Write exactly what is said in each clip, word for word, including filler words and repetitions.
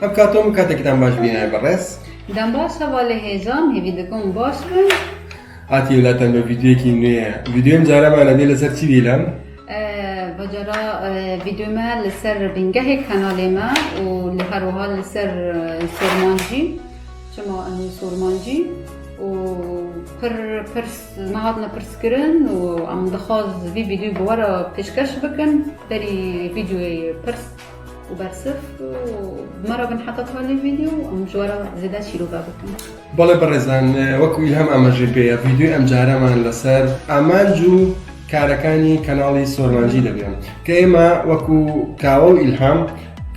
Ev kato min katekî dem baş bîne berêz. Dem baş hevalê hêja, hêvî dikim baş bin. Hatî welatem bi vîdeoyekî nû ye. Vîdeoyê em cara me ne bê li ser çi bî lem? E, Bacara, e, vîdeoyê me li ser bingehê kanalê me û li her wiha li ser, e, Sormancî. Çima em ê Sormancî û pir pirs me hatine pirs kirin û em dixwaz vî vîdeoyê bi we re pêşkeş bikin. Berî vîdeoyê pirs û bersiv û bi me re bin heta talê vîdeo, em ji we re zêde şîrove bikin. Belê berêzan, wekî Îlham amajê pê ye, vîdeoyê em careman li ser amanc û karekanî kanalî Sormancî dibin. Ke ême wekî Kawe û Îlham,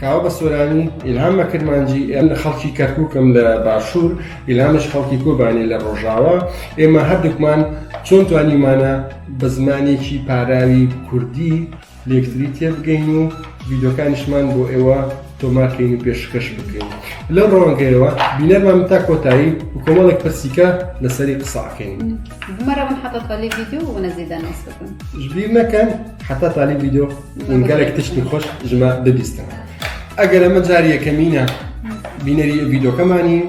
Kawe be Soranî, Îlham be Kirmancî, em xelkî Kerkûk im li Başûr, Îlham ji xelkî Kobanê li Rojava. Ême herdukman çond twanîmane bi zimanekî parawî kurdî lêktirî têbigeyîn û vîdeokanîşman bo êwe tomar keyîn û pêşkeş bikeyîn. Li rewangeyê we bînerma min ta kotayî û komelek pirsîke li serî qisa keyîn. Bi me re bin heta talê vîdeo û ne zêde nas bikin. Ji bîr nekin, heta talê vîdeo hûn gelek tiştên xweş ji me bibîstin. Eger em carî yekemîn e bînerî vîdeokeman î,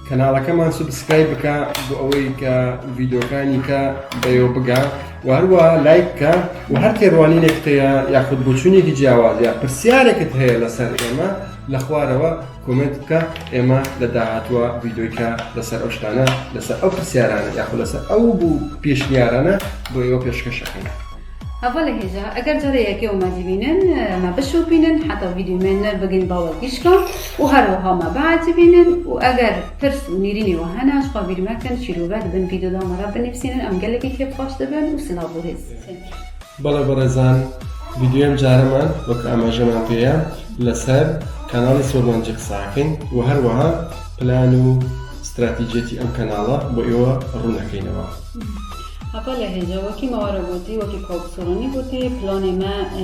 Kanalekeman subscribe bike, bo ewê ke vîdeokanî ke beyo bige û her wiha like ke û her têrwanînek te ye yaxud boçûnekî ciyawaz ya pirsiyareket heye li ser ême, li xwe re we komênt bike, ême li dahatû vîdeoyeke li ser ew ştane, li ser ew pirsiyarane yaxud li ser ew bo pêşniyarane bo êwe pêşkeş ekin. Hevalê hêja, eger carê yekê we me dibînin, me bişopînin, heta vîdeoyê me ne bigin bawe gişka û her wiha me biecibînin û eger pirs û nêrînê we hene, ji xwe bîr mekin, şîrove di bin vîdeo de me re binivîsînin, em gelekî kêfxweş dibin û silav û rêz. Belê berêzan, vîdeoyê em careman, wek amajeman pê ye, li ser kanalê Sormancî qisa akin û her wiha plan û stratejiyetî em kanala bo êwe rûnekeynewa. Hevalê hêja, wekî me were gotî, wekî Kaw Soranî gotî, planê me, e,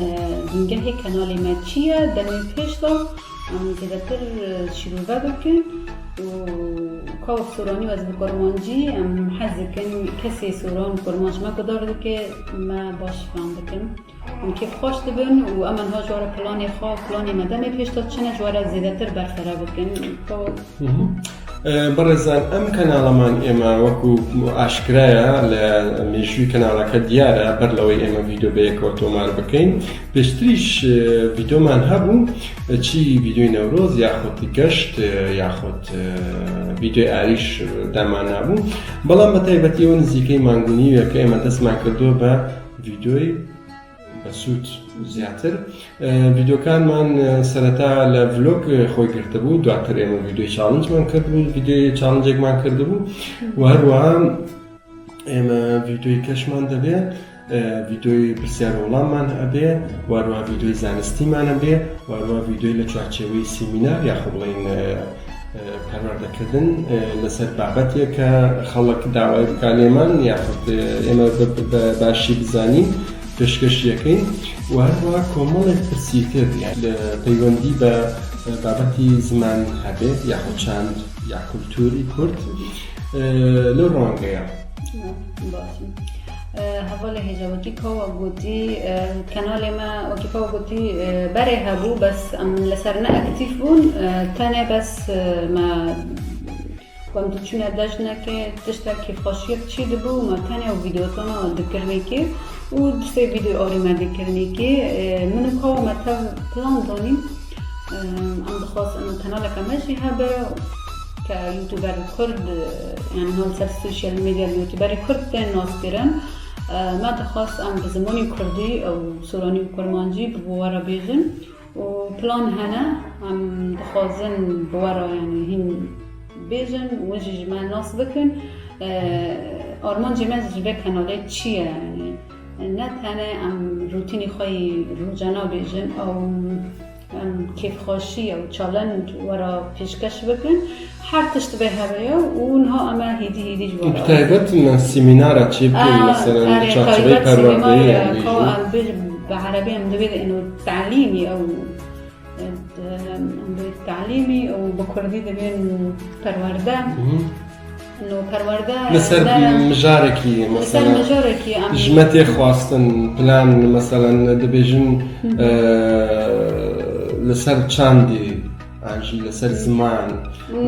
bingehê kanalê me çi ye, demê pêş de em zêdetir, e, şîrove bikin û Kaw Soranî û ez bi kurmancî, em hez dikin, kesê soran kurmanc me guhdar dike, me baş fam dikin. Em kêfxweş dibin û em niha ji we re planê xwe, planê me demê pêş de çi ne ji we re zêdetir berfere bikin. Kaw Mhm. E, berêzan, em kanaleman ême wekî aşkera ye, li mêjûyî kanaleke diyar e, ber lewê ême vîdeo bê yek we tomar bikeyn. Pêştirî ji, e, vîdeoman hebû, e, çi vîdeoyê Newroz yaxud geşt, e, yaxud, e, vîdeoyê arîş, e, dema nebû. Belam bi taybetî ew nizîkey mangûnî ye ke ême destman kirdo be vîdeoyê Be sûd ziyadtir. E, vîdeokanman, e, sereta li vlog, e, xwe girtibû, duatir ême vîdeoyê challengeman kirdibû, vîdeoyê challengeekman kirdibû. Û her wiha ême vîdeoyê keşman dibê, e, vîdeoyê pirsiyar û welamman hebê, û her wiha vîdeoyê zanistîman hebê, û her wiha vîdeoyê li çarçêweyê semînar ya xwe bileyên, e, e, perwerdekirin, e, li ser babetê ke xelk dawayê bike lê me, yaxud, e, ême bi, bi, bi başî bizanîn, pêşkeşî yekê. Û her wiha komelek pirsîtir, yani, li peywendî be, e, babetî ziman hebe, yaxud çand, ya kulturî kurd, e, li rewangê ye. Baş e. E, hevalê hêja, wekî Kawa gotî, e, kanalê me, wekî Kawa gotî, e, berê hebû, bes em li ser ne aktîf bûn, e, tenê bes, e, me ku em diçûne dejnekê, tiştek kêfxweşiyek çêdibû, me tenê ew vîdeoyana dikirinekê û du sê vîdeoyê arî me dikirinekê. E, min û Kawa me tev plan danîn. Em dixwazin kanaleke me jî hebe ke youtuberê kurd, yani niha li ser social media li youtuberê kurd tên naskirin. Me dixwaz em bi zimanê kurdî ew soranî û kurmancî bi we re bêjin û plan hene, em dixwazin bi we re yani hîn bêjin, hûn jî ji me nas bikin. Armancê me ji vê kanalê çi ye yani? Ne tenê em rûtînê xwe yî rojana bêjin, ew em kêfxweşî ew challenge we re pêşkeş bikin. Her tişt vê hebe ye û niha em ê hêdî hêdî ji we re. Bi taybet me semînara çê bikin, mesela, di çarçoveyê perwerdeyê em bêjin. Kawa em bêjin, bi erebî em divê ino telîmî ew, em bê telîmî û bi kurdî divên perwerde. No perwerde li ser mijarekî, mesela, mijarekî em ji me tê xwestin, plan, mesela, dibêjin, e, li ser çandî, An jî li ser ziman.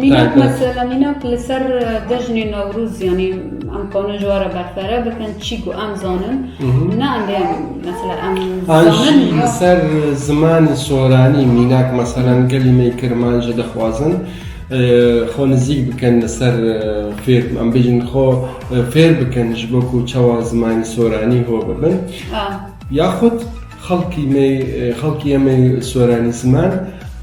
Mînak, mesela, mînak li ser, e, cejnê Newroz, yanî em kanin ji we re berfere bikin, çî ku em zanin. Ne em bê, mesela, em An zanin jî ya li ser zimanê soranî, mînak, meselen, gelî me yê Kirmanc jî dixwazin, e, xwe nizîk bikin li ser, e, fêr, em bêjin xwe, e, fêr bikin ji bo ku çawa zimanê soranî ho bibin. A. Yaxud xelkî me, e, xelkî em ê soranî ziman,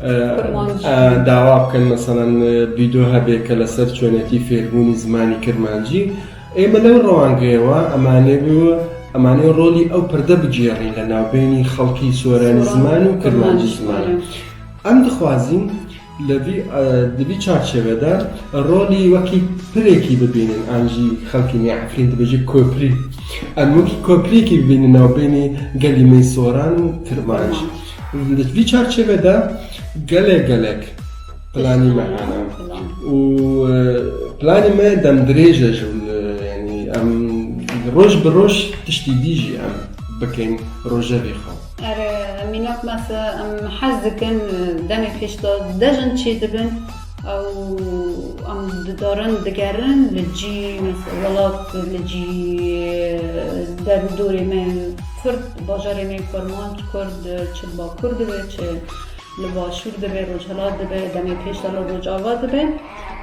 e, Kurmanc. E, dawa bikin, meselen, e, vîdeo hebe ke li ser çonetî fêrbûnî zimanî Kirmancî. Ê me lew rewangeye we, em anê bi, em anê rolî ew pirde bigêrîn li navbênî xelkî soranî Soran ziman û Kurmancî Kurmancî ziman. ziman. Em dixwazîn li vî, e, di vî çarçeve de rolî wekî pirekî bibînin, an jî xelkî me Efrîn dibêje koprî. Em wekî kopriyekî bibînin navbênî gelî me soran û Kirmanc. Kirmanc. Di vî çarçeve de gelek gelek planî me hene. Plan. Û, e, planî me dem dirêj e ji, e, yanî em roj bi roj tiştî dî jî em bikin rojevê xwe. Erê, mînak, mesela, em hez dikin, demê pêş de dejin çêdibin, ew em didarin, digerin li cî, mesela, welat, li cî, e, derdorê me Kurd, bajarê me Kurmanc, Kurd, e, çi li Bakur dibe, çi li Başûr dibe, Rojhilat dibe, demê pêş de li Rojava dibe.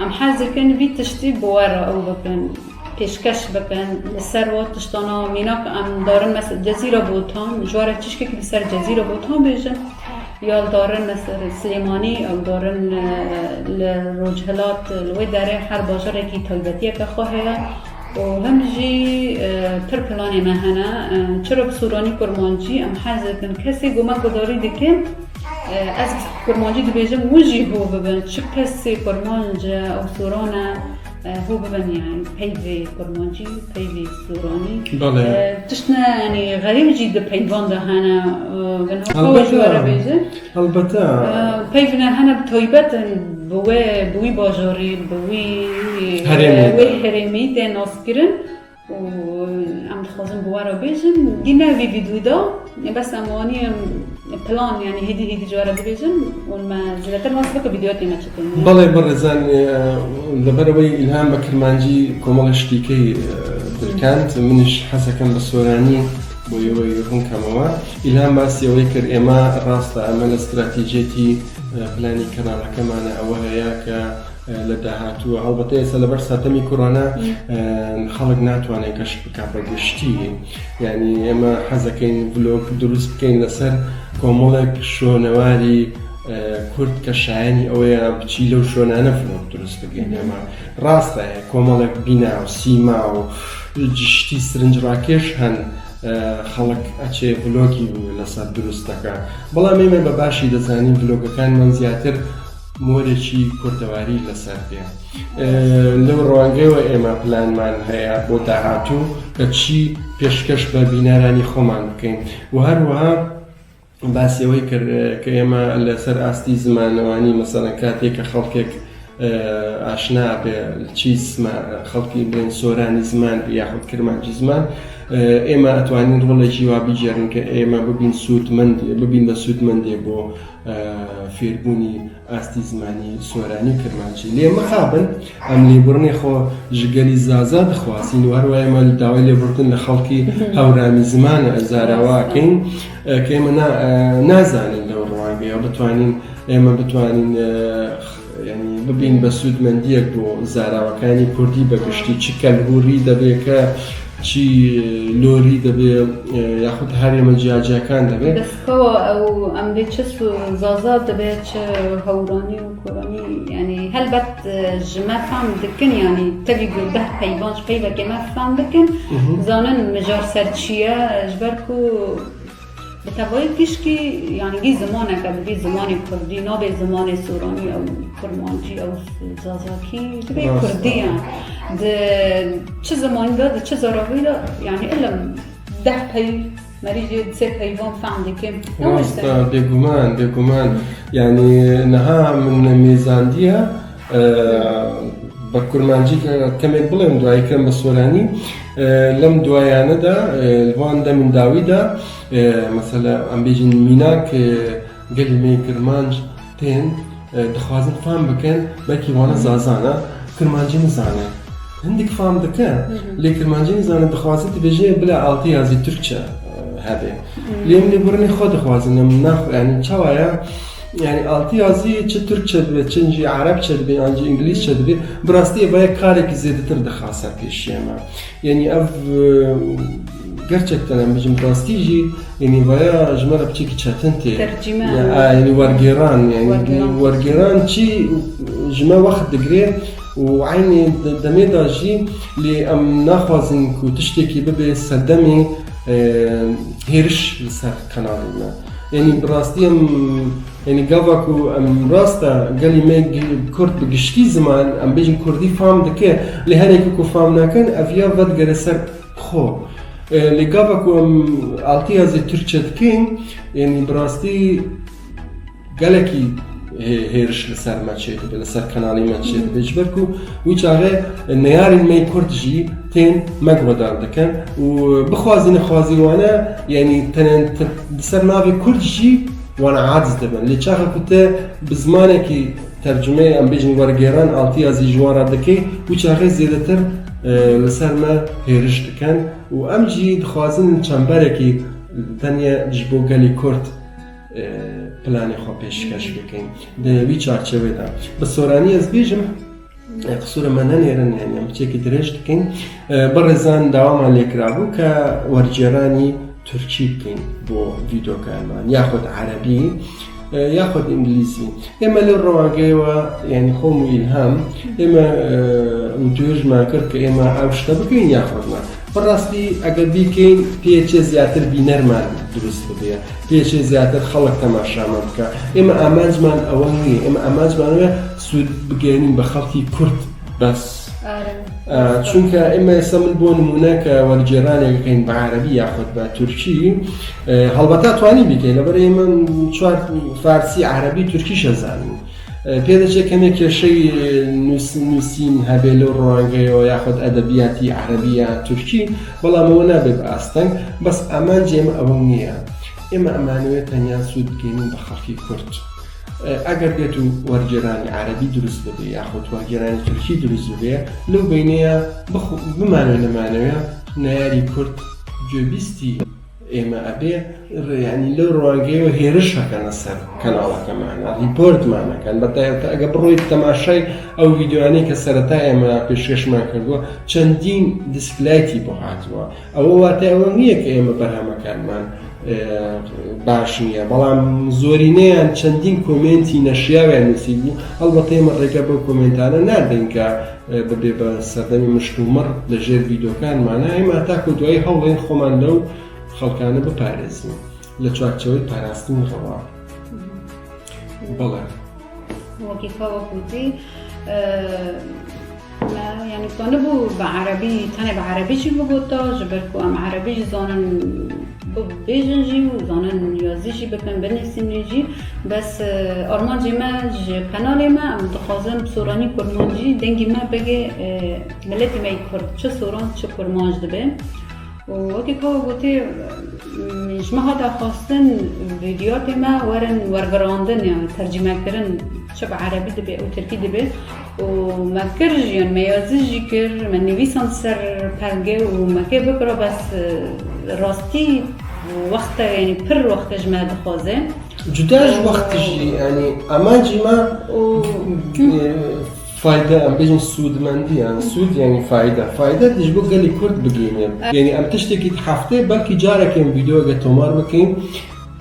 Em hez dikin vî tiştî bi we re ew bikin, pêşkeş bikin. Li ser wa tiştana mînak em darin, mes-, Cezîra Botan, ji we re çişkekî li ser Cezîra Botan bêjin. Ya li darin, mes-, Silêmanî, ew darin, e, li Rojhilat, li wê derê her bajarekî taybetiyeke xwe heye. Û him jî, e, pir planê me hene. E, çira bi soranî kurmancî em hez dikin. Kesê ku me guhdarî dike, e, ez kurmancî dibêjim, hûn jî ho bibin. Çi kesê kurmanc e û soran e, e, ho bibin, yani peyvê kurmancî, peyvê soranî. Belê. E, tiştine, yani xerîb jî di peyvan de hene. E, bin Helbete. Ji we re bêjin. Helbete. E, peyvine hene bi taybet in, bi wê, bi wî bajarî, bi wî, Herêmê e, wê de. Herêmî tê naskirin. Û em dixwazin bi we re bêjin, dî ne vî vîdyoyê de, bes em wanî em plan, yani hêdî hêdî ji we re dibêjin û me zêdetir nas bike vîdyoya tê me çi tên. Belê, birêzan, e, li ber wê Îlham bi Kirmancî komelek ştîkey, e, dirkend, min jî hez dikim bi soranî bo yê wê rûn keme we. Îlham basî wê kir, êma rast e, em li stratejiyetî, e, planî kanaleke me ne, ew heye ke e, li dahatû. Helbete êse li ber setemî korona, Hmm. e, xelk natwane geş bike bi giştî. Yanî ême hez dikeyn vlog dirust bikeyn li ser komelek şonewarî, e, kurd ke şayanî ew ye bi çîle û şonane vlog dirust bikeyn. Hmm. Ême rast e, komelek bîna û sîma û giştî sirinc rakêş hen, e, xelk eçê vlogî li ser dirust dike. Belam ême bi başî dizanîn vlogekan me ziyatir morekî kurdewarî li ser bê. E, li rewangê we ême planman heye bo dahatû ke çî pêşkeş be bîneranî xweman bikeyn. Û her wiha basî wê kir, e, ke ême li ser astî zimanewanî, meselen, katê ke xelkek, e, aşina be li çî zima-, xelkî bên soranî ziman be yaxud kirmancî ziman, e, ême etwanîn rolekî wa bigêrin ke ême bibîn sûdmend, bibîn be sûdmendê bo, e, fêrbûnî astî zimanî soranî û kirmancî. Lê mixabin, em lêbûrnê xwe ji gelî Zaza dixwazîn û her wayê me li dawayê lêbûrtin li xelkî hewramî ziman e, Zarawa keyn, e, ke ême na-, e, nazanin li rewangê ya bitwanîn, ême bitwanîn, e, x-, yanî bibîn be sûdmendiyek bo Zarawekanî Kurdî be giştî, çi kelhûrî de bê ke, çî lorî de bê, e, yaxud herêma ciyaciyakan de bê. Bes kawa ew em bê çi su-, Zaza dibe, çi hewranî û koranî, yanî helbet, e, ji me fam dikin, yanî tevî ku deh peyvan ji peyvekê me fam dikin, Mhm. zanin mijar ser çi ye, ji ber ku Bi tevayî tişkî, yanî vî zimaneke, bi vî zimanê kurdî, nabê zimanê soranî, ew kurmancî, ew zazakî, divê Rast kurdî e. Yan. Di çi zimanî de, di çi zaravî de, yanî ilim deh pey, merî jê di sê peyvan fehm dikim. Ew Rast işte. E, bêguman, bêguman. Yanî niha min mêzandiye, e, Bi kurmancî ke temek bilim duayê kirin bi soranî, e, lem duayane de, e, li van demên dawî de, e, mesela, em bêjin mînak, e, gelî me kirmanc tên, e, dixwazin fam bikin, belkî wana Zaza ne, Kirmancî nizane. Hindik fam dike, lê Kirmancî nizane, dixwaze dibêje bila altiyazî Tirkçe, e, hebe. Lê em lê birinê xwe dixwazin, em nax-, yani çawa ya? Yani altiyazî çi Tirkçe dibe, çi jî Erebçe dibe, yan jî Îngilîzçe dibe, bi rastî vaya karekî zêdetir dixe ser pêşiya me. Yani ev, e, gerçekten em bijin rastî jî, yani vaya ji me re piçekî çetin tê. Tercîme. Ya, a, yani wergêran, yani Wergêran. Wergêran çi ji me wext digire û eynî de-, demê de jî lê em naxwazin ku tiştekî bibe sedemê, e, hêriş li ser kanalê me. Yani bi rastî em, yani gava ku em rast e gelî me gi-, kurd bi giştî ziman, em bêjin kurdî fam dike, lê henekî ku fam nakin, ev ya vedigere ser xwe. E, lê gava ku em altiyazî Tirkçe dikin, yani bi rastî gelekî hê-, hêriş li ser me çêdibe, li ser kanalê me çêdibe. Ji ber ku wî çaxê neyarên me yê kurd jî tên me guhdar dikin û bixwazî nexwazî wane, yani tenen-, te-, di ser navê kurd jî wan aciz dibin. Lê çaxa ku te bi zimanekî tercumeyê, em bêjin wergêran altiyazî ji wan re dikey, wî çaxê zêdetir, e, li ser me hêriş dikin û em jî dixwazin çemberekî tenê ji bo gelê kurd, e, planê xwe pêşkeş bikin. Di wî çarçevê de bi soranî ez bêjim, e, qisûra me nenêrin, yani em piçekî dirêj dikin. E, bi rêzan dawama lêkirabû ke wergêranî Tirkî bikin bo vîdeokan me, yaxud Erebî, e, yaxud Îngilîzî. Ême li rongeya we, yani xwe û îlham, ême, e, û tu ji me kir ke ême ew şte bikin yaxud ne. Bi rastî eger bîkin, pêçê zêdetir bînerman dirust bibe. Pêçê zêdetir xelk temaşa me bike. Ême amancman ewe nîye. Ême amancman ew e, sûd bigihînin bi xelkî kurd bes. Are. E, çunke ême êsa min bo nimûne ke wergêranê bikin bi erebî yaxud bi tirkî, e, helbeta twanî bike. Li vir ême çar farsî, erebî, tirkî şe zanîn. E, pê diçe kemê kêşeyî nûs-, nûsîn hebe li rongeya yaxud edebiyatî erebî ya tirkî, belam ew nabe bi asteng, bes amancê me ew nîye. Ême emanê wê tenya sûd bigihînin bi xelkî kurd. E, eger bê tu wergêranî erebî dirust bibe yaxud wergêranî tirkî dirust bibe, lew beynê ya bixwe-, bimane nemane ya neyarî kurd cebîstî. Ême ebê re-, yani li rongeya hêriş hekene ser kanaleke me, yani report me nekin. Bete te ege biroyî temaşay ew vîdeoyanê ke sereta ême pêşkeş me kirdo, çendîn dislikeî bo hatiwa. Ew wate ew nîye ke ême berhemeken me, e, baş nîye. Belam zorîneyan çendîn komentî neşiyawe nusîbû. Helbete ême rêke bi komentane nadin ke, e, bibe bi serdemê mişt û mir li jêr vîdeokan me ne. Ême heta ku duayî hewlên xwe me lew xelkane biparêzin li çarçeweyê parastinê re. Bele. Wekî ka wek gotî, e, me, yani, tanibû bi erebî, tenê bi erebî jî bigota, ji ber ku em erebî jî zanin bibêjin jî û zanin yazî jî bikin, binivîsînin jî. Bes, e, armancê me ji kanalê me, em dixwazin bi soranî kurmancî dengê me bigê, e, miletê me yê kurd. Çi soran, çi kurmanc dibe. Û wekî ka we gotî, m, ji me hate xwestin vîdyoyatê me werin wergirandin, yani tercîmekirin, çi bi erebî dibe û tirkî dibe. Û me kir jî, yani me yazî jî kir, me nivîsand ser pelge û me kê bikira, bes, e, rastî wexte, yani pir wexte ji me dixwaze. Cuda ji wext jî, yani amancî me, Û e, fayde, em bêjin sûdmendî, yani sûd yani fayde. Fayde ji bo gelê kurd bigihîne. Yani em tiştekî di heftê belkî carekê em vîdeoyeke tomar bikin.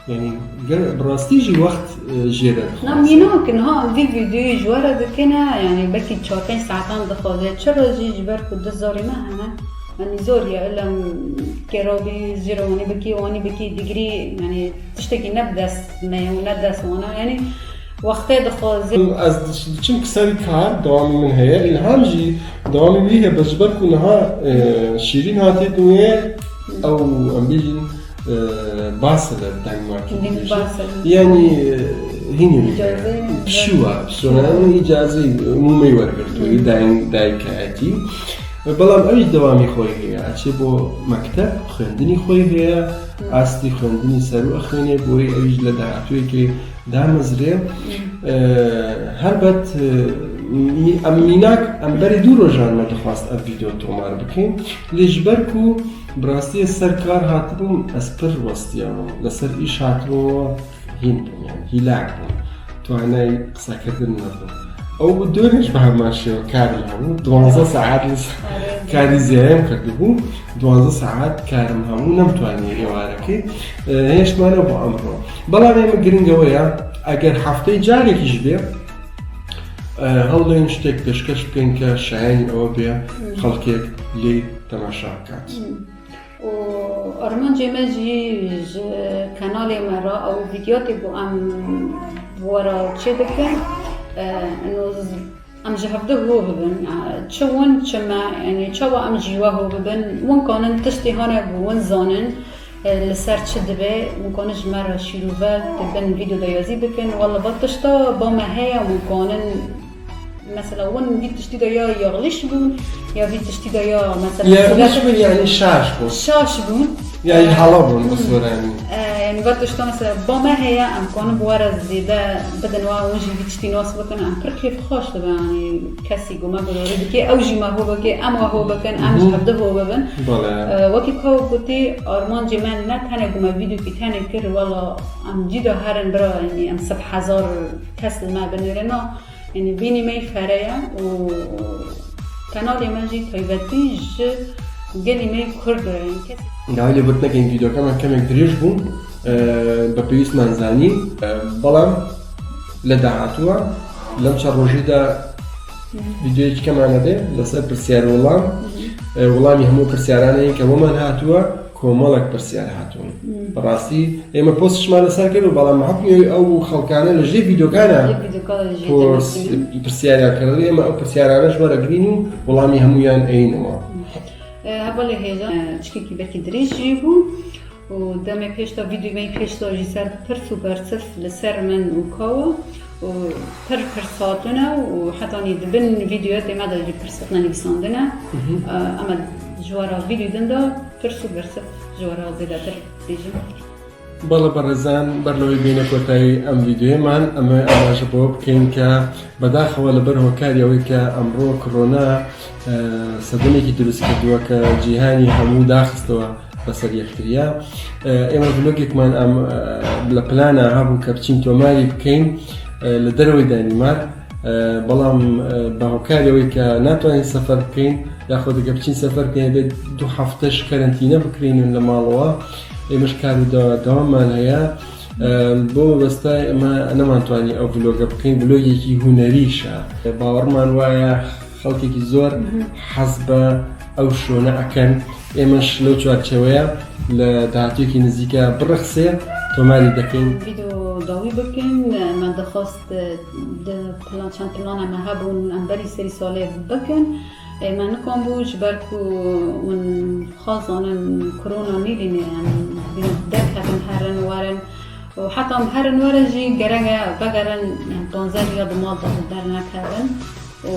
Yani gel-, bi rastî jî wext, e, jê re Na dixwaze. Mînak, niha em vî vîdeoyê ji we re dikine, yani belkî çar pênc saetan dixwaze. Çira jî ji ber ku du zarê me hene. Yani zor ye, ilem kerabî, jê re wanî bikî, wanî bikî, digrî, yani tiştekî ne bi dest me ye û ne dest wan e. Yani wextê dixwaze. Ez diç-, diçim ki serî kar, dewamî min heye. Îlham jî dewamî wî heye, bes ji ber ku niha, e, Şîrîn hatiye dinyê, ew, em bêjin, e, basile dengmakî Deng dibêje. Basile. Yani, e, hînî wî heye. Îcazê Pişiwa, pişiwa. Îcazê umûmê wergirtû, dayîn, dayikayetî. Belam ew jî dewamî xwe heye. Eçê bo mekteb, xwendinî xwe heye. Astî xwendinî ser û exwînê, borî ew jî li dahatûyekê Damezrê, e, helbet, e, mî-, em mînak, em berê du rojan me dixwast ev vîdeo tomar bikin. Lê ji ber ku bi rastî ez ser kar hatibûm, ez pir westiyabûm. Li ser îş hatibûm, hîn bûm, yani hîlak bûm. Toanayî qisekirdin nebû. Ew bi dûrê ji bi heman şêwe karim hebû. Duwanzeh saet li ser karî ziyayem kirdibû. Duwanzeh saet karim hebû, nemtwaniye êwarekê. E, hêştmane bo emro. Belavê min giring ew ye, eger hefteyê carekî jî bê, e, hewlên ştek pêşkeş bikin ke şayanî ew bê, xelkek lê temaşa bikat. Û armancê me jî ji kanalê me re ew vîdyo tê ku em bi we re çê dikin. E, ino z-, em ji hevdeh hov bibin. E, çi win, çi me, yanî çawa em ji we hov bibin? Win kanin tiştê hane ku win zanin, e, li ser çi dibe, win kanin ji me re şîrove di bin vîdyo de yazî bikin. Wela va tişta ba me heye, win kanin Mesela, wan vî tiştî de ya yaxlîş bûn, ya vî tiştî de ya, mesela, Ya xulek- hişbin, yani şaş bûn. Şaş bûn. Yani Ee, hala bûn, bi hmm. Soranî. Ee, yani, va tişta, mesela, ba me heye, em kanin bi we re zêde bidin, wa hûn jî vî tiştî nas bikin, em pir kêfxweş dibin, yani, kesî ku me guhdarî dike, ew jî me ho bike, em we ho bikin, em ji Mhm. hevdeh ho bibin. Bale. Ee, wekî ka gotî, armancê me ne tenê ku me vîdyo kî tenê kir, wela, em cî de herin bira, yani, em sed hezar kes li me binêrina. Yanî bînî me yî fere ye û kanalê me jî taybetî ji gelî me yî Kurd re, yanî kes Dawî lê gotinekên vîdeoka me kemek dirêj bûn, e, bi pêwîst me zanî, e, belam li dahatû ve, lem çar rojî de vîdeoyekî kema me de li ser pirsiyar welam, e, welamî hemû pirsiyarane yên ke we me hatû ve, Komelek pirsiyar hatûn. Hmm. Bi rastî, ê me post ji me li ser kir û belam me hukmî ew xelkane li jê vîdeokana Li vîdeoka jê post demek pirsiyariya kirin. Ê me ew pirsiyarane ji me re girîn û welamî hemûyan eyne me. E, hevalê hêja, e, çikekî belkî dirêj jî bû û demê pêş de, vîdeoyê me yî pêş de jî ser pirs û bersif li ser min û kawa û pir pirs hatine û hetanî di bin vîdeoya tê me de jî pirs hatine nivîsandine. Mhm. E, em ê ji we re vîdeoyê din de Pirs û bersif ji we re zêdetir bêjim. Bala berêzan, ber li wê bêne kotayî em vîdeoyê man, em ê amaje bo bikeyn ke bedaxewa li ber hokariya wê ke emro korona, e, sedemekî dirust kirdiwe ke cîhanî hemû daxistiwe be ser yektirî. E, ême vlogek man em, e, li plana hebû ke biçîn tomarî bikeyn, e, li derwê Danîmark. E, belam, e, bi hokarê wê ke natwanîn sefer bikeyn, yaxud dike biçîn sefer bikeyn, ê bê du hefte ji karantîne bikirînin li mala we. Ê me ji kar û de-, dewam man heye. E, bo weste me neman twanî ew vloga bikeyn. Vlogekî hunerî şa. E, bawerman waye, xelkekî zor Mhm. hez be ew şone eken. Ê me ji lo çarçeweya li dahatiyekî nizîke birixsê, tomarî dikeyn. Vîdeo dawî bikin, me dixwest Di plan, çend plana me hebûn, em berî serî salê bikin. Ê, me nikan bû, ji ber ku hûn xwe zanin, korona nîlînê, em bînin derkevin, herin werin. Û heta em herin werin jî gerek e vegerin, em panzdeh riya di mal de dernekevin. Û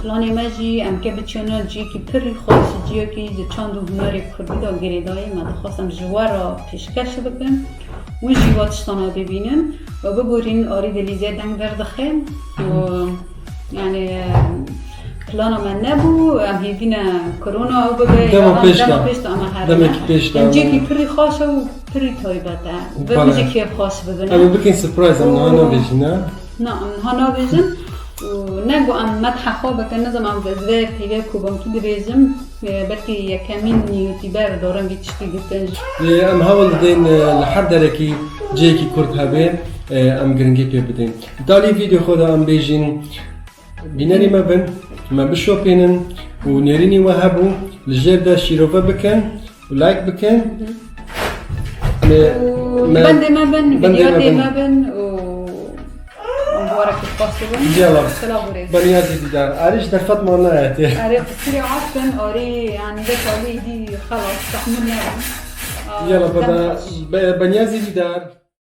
planê me jî, em ke biçîne ciyekî pirî xweş, ciyekî ji çand û hunerê kurdî de girêdayî, me dixwest em ji we re pêşkeş bikin. Hûn jî wa tiştana bibînin û biborîn, arî dilîzê deng derdixe û, yani, plana me nebû, em hêvîne korona ew bibe, Dema ya em pêş dema de. Pêş de em herin. Demekî pêş de Em em cihekî herin. Pirî xweş e û pirî taybet e. Bi Bale. Em jî kêfxweş bibin. Em ê bikin surprise, em niha Û nabêjin, ne? Na, em niha nabêjin. Û ne ku em medha xwe bikin, nizam em ez vê peyvê ku bom tu dibêjim. Belkî yekemîn YouTuber do rengî tiştî gutin. Ê, em hewl didin, e, li her derekî cihekî kurd hebe, e, em giringî pê bidin. Di alî vîdeo xwe de em bêjin, bînerî me bin, me bişopînin û nêrînî we hebû, li jêr de şîrove bikin û like bikin. Û Me, me, bendê me bin, bendê me vîdeo tê bin. Me bin û Em bi we re kêfxweş dibin. Yala. Silav û rêz. Be niyazî dîdar. Arî ji derfet man nayetê. Arê, qisirê aştin, arî, yani, vê kalî dî xelas, tehmil nebin. Aa, Yala, be dem da, xweş. Be, be niyazî dîdar.